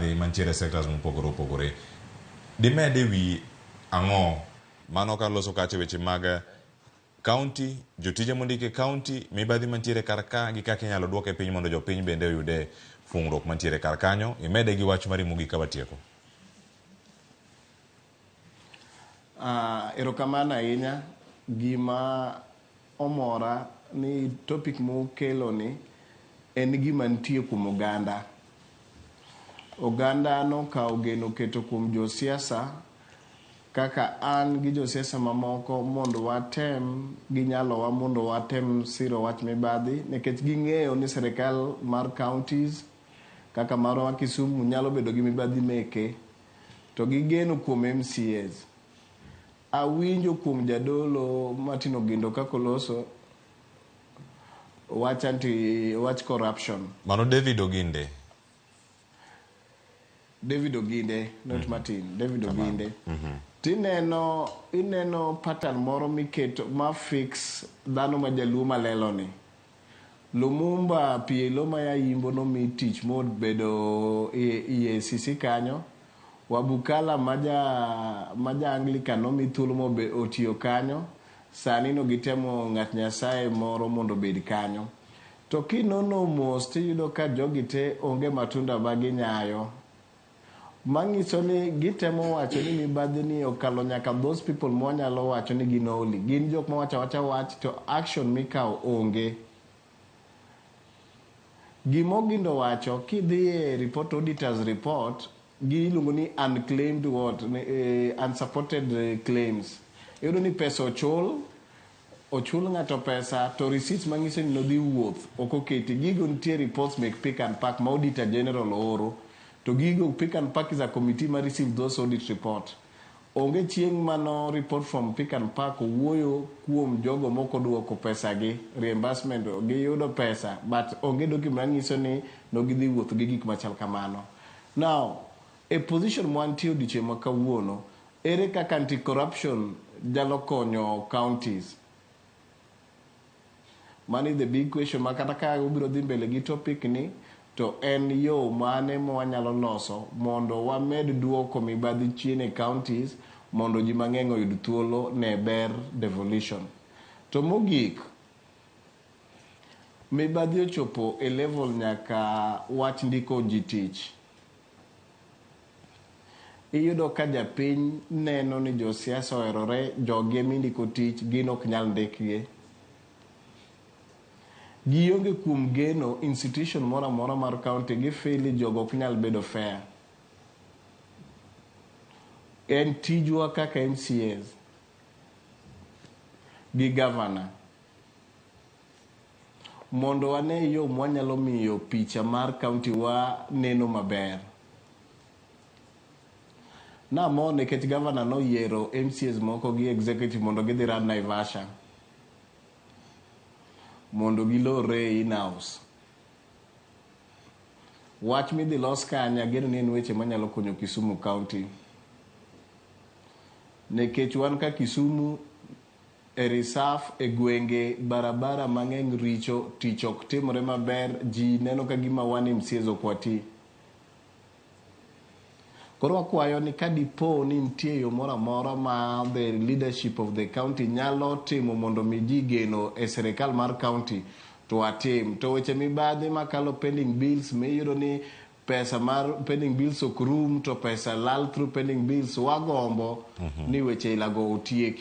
mibadhi mantiere e sectors mopogore opogore. Dimed e wi ang'o? Mano kar loso kacha weche mag county, jotije mondik e county, mibadhi mantiere kar ka gi kaka inyalo duoke piny mondo jopiny bende oyude fungruok mantiere kar kanyo. Imede gi wach mari mogik ka watieko. Erokamano ahinya. Gima omora ni topic mukelo ni en gima nitie kuom oganda. Oganda nokawo geno keto kuom josiasa kaka an gi josiasa mamoko mondo watem gi nyalowa mondo watem siro wach mibadhi nikech ging'eyo ni sirikal mar counties kaka marwa ma Kisumu nyalo bedo gi mibadhi meke to gigeno kuom MCAs. Awinjo kuom jadolo Martin Ogindo kaka oloso wach anti wach corruption. Mano David Oginde. David Oginde, not Martin, David Oginde. Tineno ineno pattern moro miketo ma fix dhano ma jaluo malelo ni. Lumumba PLO ma ya Yimbo nomi tich mobedo e EACC kanyo. Wabukala maja Anglican nomi thuolo mobe otiyo kanyo. Sani no gitemo ng'at Nyasaye moro mondo obed kanyo. To kinono mos tiyudo ka jogi te onge matunda ma ginyayo. Manyiso ni gitemo wacho ni mibadhi ni okalo nyaka those people mwanyalo wacho ni gin holy. Gin jok mawacho awacha wach to action mikawo onge. Gima Ogindo wacho kidhi e report auditors report gi iluongo ni unclaimed what unsupported claims. Iyudo ni pesa ochul ochul ng'ato pesa to receipts manyiso ni nodhi wuoth ok oketi. Gigo nitie reports mek pick and pack ma auditor general ooro. To gigo pick and pack is a committee ma receive those audit report. Onge chieng' mano report from pick and pack owuoyo kuom jogo mok oduoko pesa gi reimbursement giyudo pesa but onge document manyiso ni nogidhi wuoth gi gik machal kamano. Now, e position mwantie odiochieng' ma kawuono, ere kaka anti-corruption nyalo konyo counties? Mano is the big question ma kata ka ubiro dhi mbele gi topic ni to en yo mane ma wanyalo loso mondo wamed duoko mibadhi chien e counties mondo ji mang'eny oyud thuolo ne ber devolution. To mogik, mibadhi ochopo e level nyaka wach ndiko ji tich. Iyudo ka japiny neno ni josiasa oherore, jogi emindiko tich, gin ok nyal ndikgi. Gionge kuom geno institution moro amora mar county gifeel ni jogo ok nyal bedo fair. En tijwa kaka MCAs gi governor mondo wane yo mwanyalo miyo picha mar county wa neno maber. Namor nikech governor noyiero MCAs moko gi executive mondo gidhi run Naivasha mondo gilorre in-house. Wach midhi los kanyo ageno ni en weche manyalo konyo Kisumu County. Nikech wan ka Kisumu e reserve e gwenge barabara mang'eny richo, tich ok timore maber, ji neno ka gima wan MCAs ok wati. Koro wakwayo ni ka dipo ni nitie yo moro amora ma the leadership of the county nyalo timo mondo mi ji geno e sirikal mar county to watim. To weche mibadhi makalo pending bills miyudo ni pesa mar pending bills ok rum to pesa lal through pending bills wagombo ni weche ilago otieki.